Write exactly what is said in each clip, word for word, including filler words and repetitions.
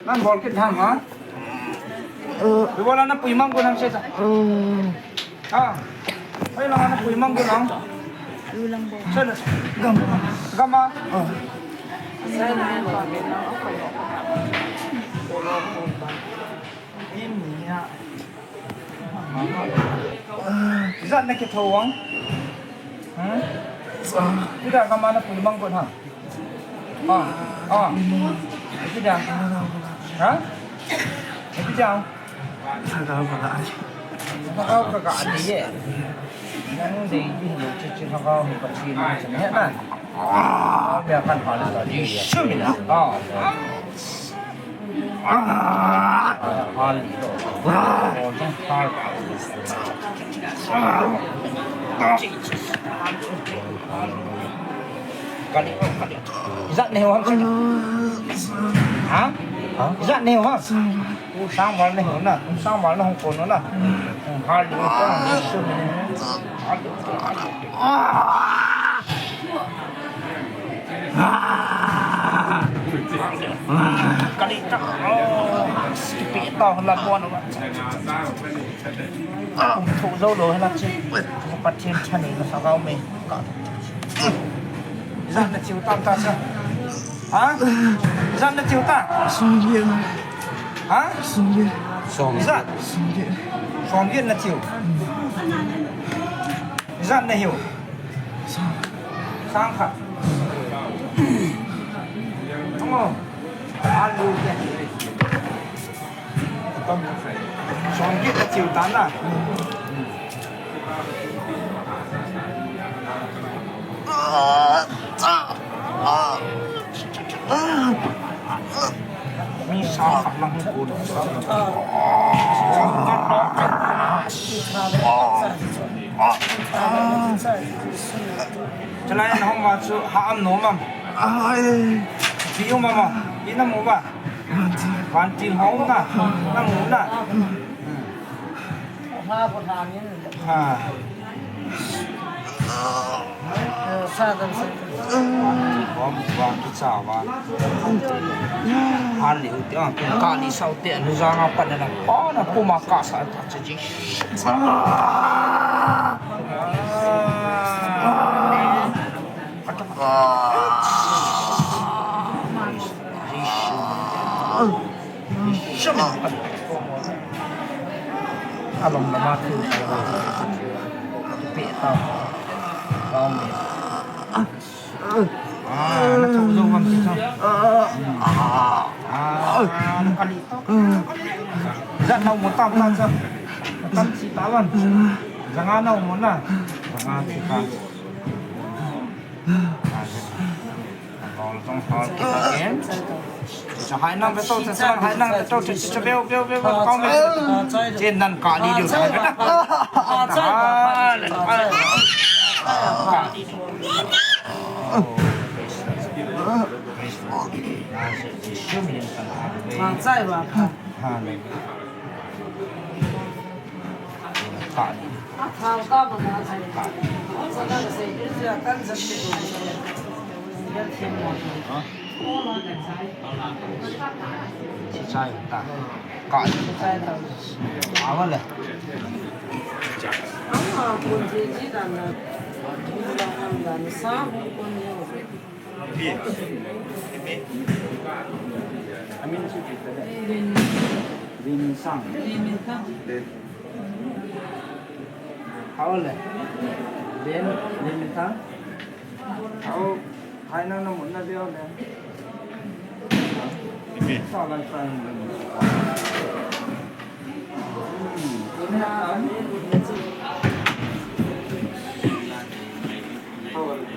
An bol kit ham, ha? Ibola na pui mang ko nang se ta. Ha. Ai, lang na pui mang ko nang. Lu lang bo. Sa na. Gam. Gam a. Sa na. Im ni ya. Ijat na kitho vang. Hmm? Ida ka mana pui mang ko ha. Ah, ah. Ida. Ha? Ida. Thagau ka ga. Thagau ka ga ni ye. Nang dei di lo chi chi thagau ni pa chi ni chi he na. Ah, ya kan pa la di. Shumi na. Ah. Ijat nei ho ham? Ha? Ijat nei ho ham? Sang val nei ho na, sang val na hung kon na. Hal. Kali ta. Oh, kipe ta la bon. Thu zo lo hela chi. Pathen chani na sa gao me. Ijat na chiu tam ta cha. Ha? Ijat na chiu ta. Sungye. Ha? Sungye. Ijat. Sungye. Sungye na chiu. Ijat na hiu. Sang. Sang khat. Amo. Alu ke. Som kit ta chiu tan na. Mi sa khat lang ko. Chulai na hung ma chu ha am no mam. Ai. Chi um mam. Ina mo ba. Vantil hong na, nang na. Ha. Bom, bom, kicha ba. Hal li u te, ka li sau te, nu jang a pan na, pa na puma ka sa ta che ji. Alom lama thu. Pe ta. Lom. Ah, na thu zo bang ti sa. Ah, na kali. Jat nau mo tam tam sa. Tam si ta ban. Janga nau mo na. Janga si ta. Hai nang ve to, hai nang ve to, veo, veo, veo, veo, kong ve. Chen nan ka li liu. Chai ta. Ka. Awale. Ama kun ji ji dan na. Kun dan na sa kun ni. Rin Sang. Rin Sang. Hao le. Rin, Rin Sang. Hao, hai nang na mun na deo le. Sa lai sa. Hao le.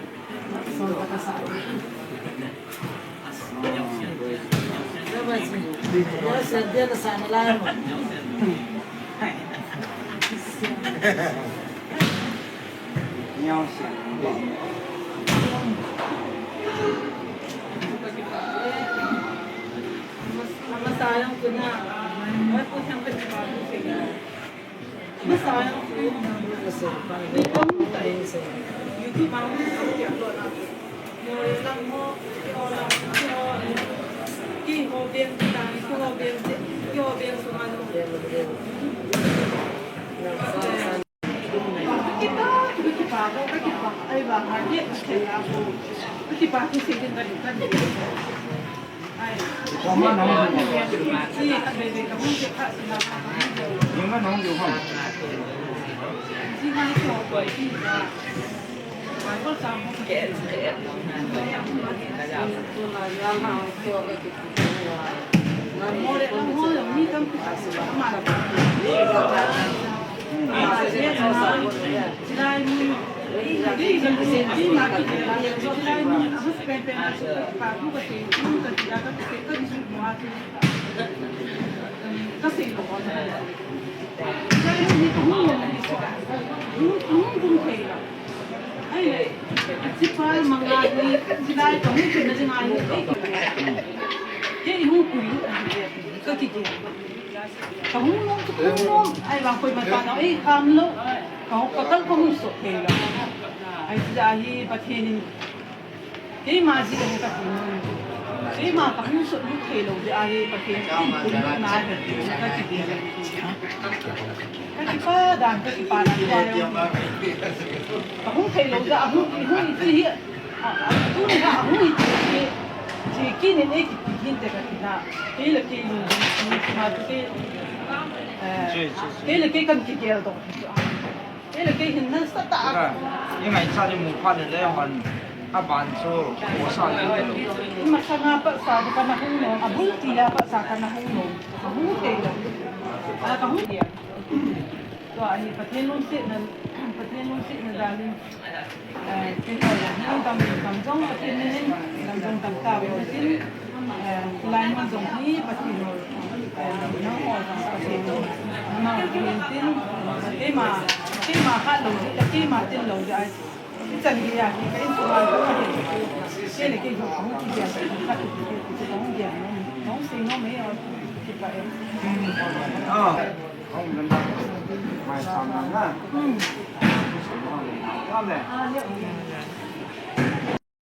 Kahung nom, kahung nom. Ai, vang koima tana, ei, kham lou. Kahung, kakal kahung sot thei lou. Ai, tia hi Pathen in, keima jeh a hi kati nom. Keima kahung sot lut thei lou jeh a hi Pathen in, na hi, kati. Kakipa dan, kakipa dan, kahung thei lou jeh a, hung, hung, ti hi. A, a, tuni a, a, hung hi ti, ti, ti, kinin ei kiti hin te kati na. Kei le kei lung, lung, lung, ma tu kei, eh, kei le kei kan kigel doh. Kei le kei hin nasatah a. Ka, i ngaichat i mu phat le le hon, a ban chu, ko sa le le lo. Masanga pat sa chu kana hung nom, a bul ti a pat sa kana hung nom. Ka hung thei lou. A, ka hung thei. Tua hi Pathen lungsetna, Pathen lungsetna dalin. Eh, kei hi dam, dam jong Pathen in, dam jong dam tauve tin, eh, hilai mun jong hi Pathen, eh, nangho jong Pathen, nangho Pathen tin, keima, keima khat lou, keima tin lou jeh a, ichan gei a hi, ka insung a hi, kei le kei jong kahung kigel, khat kigel, kihung gel, nong sei nom e, kipah e. Ah. Hung kan da. Mai sam na na. Hmm. Sam le.